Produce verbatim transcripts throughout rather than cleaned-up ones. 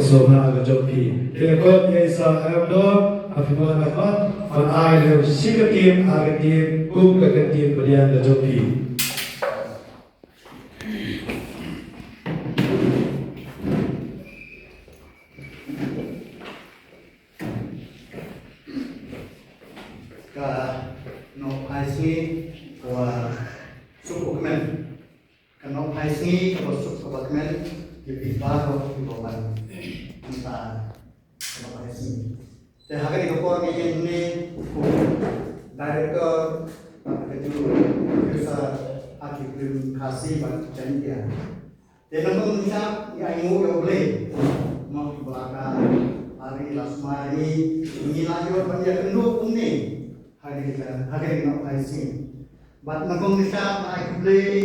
sngewbha ka jong phi. Te nga khot ïa i Sir Amdor, ha phi mon ha khmat, ban ai lem shi ka ktien, ar ka ktien, kum ka ktien pdiang ka jong phi. Ka nongphai sngi kaba suk kmen. Ka nongphai sngi kaba suk kaba kmen ïa phi baroh kiba wan mynta ka nongphai sngi. Te ha kane ka por ngi ïeng hangne kum director, ka ju producer ha ki film Khasi bad Jaiñtia. Te nangta ngi ai nguh ïa U Blei. Mo ba la ka ari la sumar ngi, ngi la ïoh ban ïakynduh kumne ha kane ka, ha kane ka nongphai sngi. Bad nangta ngi ai khublei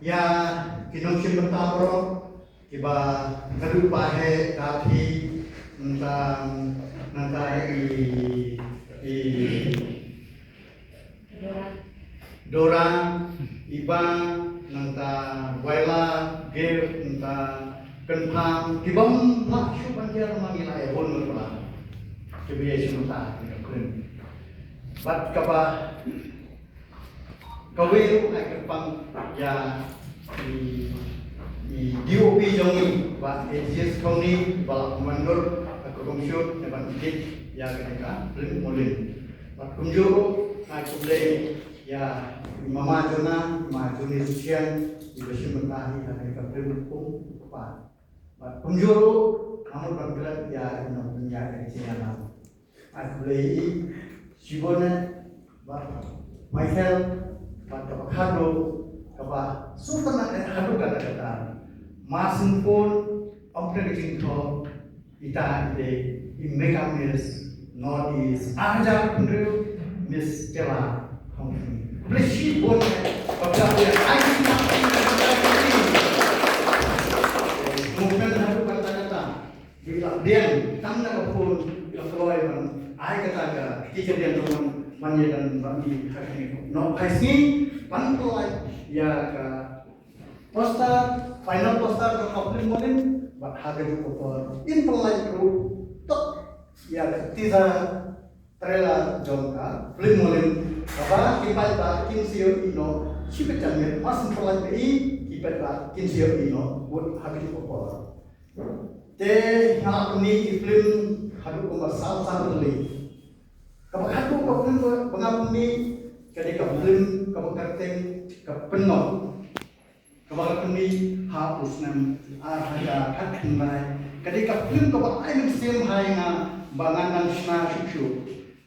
ïa ki nongshim bynta baroh kiba ka dei ba he ka phi nangta, nangta i, i Dora, Iba, nangta Waila, Gir, nangta Kynpham, ki bym lah shuh ban ïa ma ngi la ïa bun bun ba la. Ki ba ïa shu nangta ki ka kren. Bad kaba kawei ruh ai kyrpang ïa i, i D O P jong ngi, Bah A G S Thongni, ba la pynwandur ha ka kong shoot, ne ban edit ïa kane ka film Molin. Bad kumjuh ruh ai khublei ïa i Mama Jona, Ma Joni Suchian, iba shim bynta hi ha kane ka film kum u kpa. Bad kumjuh ruh nga mut ban klet ïa i nongpynïaid ka jingïalam. Ai khublei ïa i shibun eh, bad Michael, bad kaba khadduh, kaba sngewtynnat eh haduh katta katta. Mar syn phone, ym pyneh ka jingthoh, ita i dei i Mega Miss North East ar hajar arphew hynriew, Miss Stella Hongfin. Khublei shibun eh, ba phi la pynïaid ai ka jingïalam. Movement haduh katta katta. Ki la pdiang tang na ka phone, ki la kloi ban ai kata ka, ki ka diang ruh ban, ban ïa dang ban ïa ha kane ka nongphai sngi, ban kloi ïa ka poster, final poster ka film Molin, bad ha kajuh ka por in pynlait ruh tok ïa ka teaser trailer jong ka film Molin, kaba ki paidbah kin sa ïohi noh shi bteng, mar syn pynlait ba i, ki paidbah kin sa ïohi noh bad ha kajuh ka por. Te nga la pynmih ki film haduh kumba saw saw tylli. Kaba khatduh ka film ba nga pynmih ka dei ka film kaba kyrteng Ka Pynngop, kaba nga pynmih ha u snem ar hajar khatkhyndai. Ka dei ka film kaba ai mynsiem ha ïa nga ba ngan nang shna shuh shuh.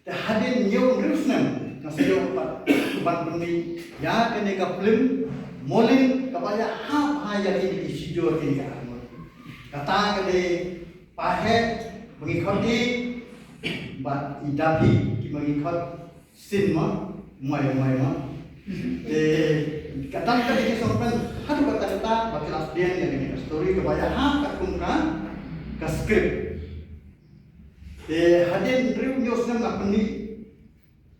Te hadien hynñiew hynriew snem nga sa ïoh pat ban pynmih ïa kane ka film Molin kaba ïahap ha ïa kine ki shijur kine ki arngut. Kata ka dei Paheh ba ngi khot i bad i Dapi kiba ngi khot Sin ma, Mai Mai ma. Te kata ka dei ki song pen haduh katta katta ba ki la pdiang ïa kane ka story kaba ïahap katkum ka, ka script. Te hadien hynriew hynñiew snem nga pynmih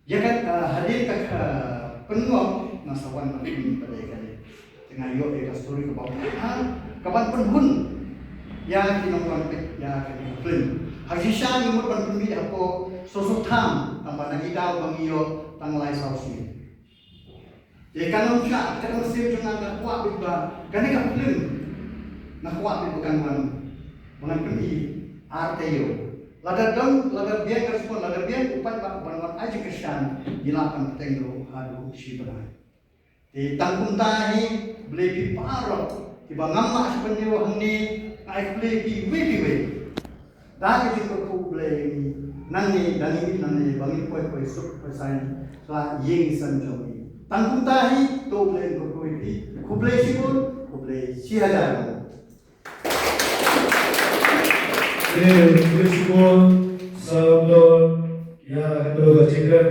ïa ka, ah, hadien ka, ah, Pynngop nga sa wan ban pynmih pat ïa kane. Te nga ïoh ïa ka story kaba, ah, kaban pynhun ïa ki nongwan peit ïa kane ka film. Ha shisha nga mut ban pynmih hapoh Soso Tham, tang ba na ki daw ba ngi ïoh tang lai saw sien. Te ka nongshah, ka nongshim jong nga, nga kwah beit ba kane ka film nga kwah beit ba kan wan, ba ngan pynmih ar taïew. Lada don, lada biang ka respond, lada biang u paidbah ban wan ai jingkyrshan, ngi lah ban pynbteng ruh haduh shi bnai. Te tang kumta hi, Blei phi baroh kiba ngam lah shu pynïoh hangne, nga ai Blei phi wei phi wei. Da ka jingkyrkhu U Blei nangne, da ngi mih nangne ba ngin poi poi suk poi saiñ sha la ïing saiñ jong ngi. Tang kumta hi to U Blei un kyrkhu ïa phi. Khublei shibun, khublei shihajar. Khublei shibun, Sir Amdor, ïa kato ka jingkren.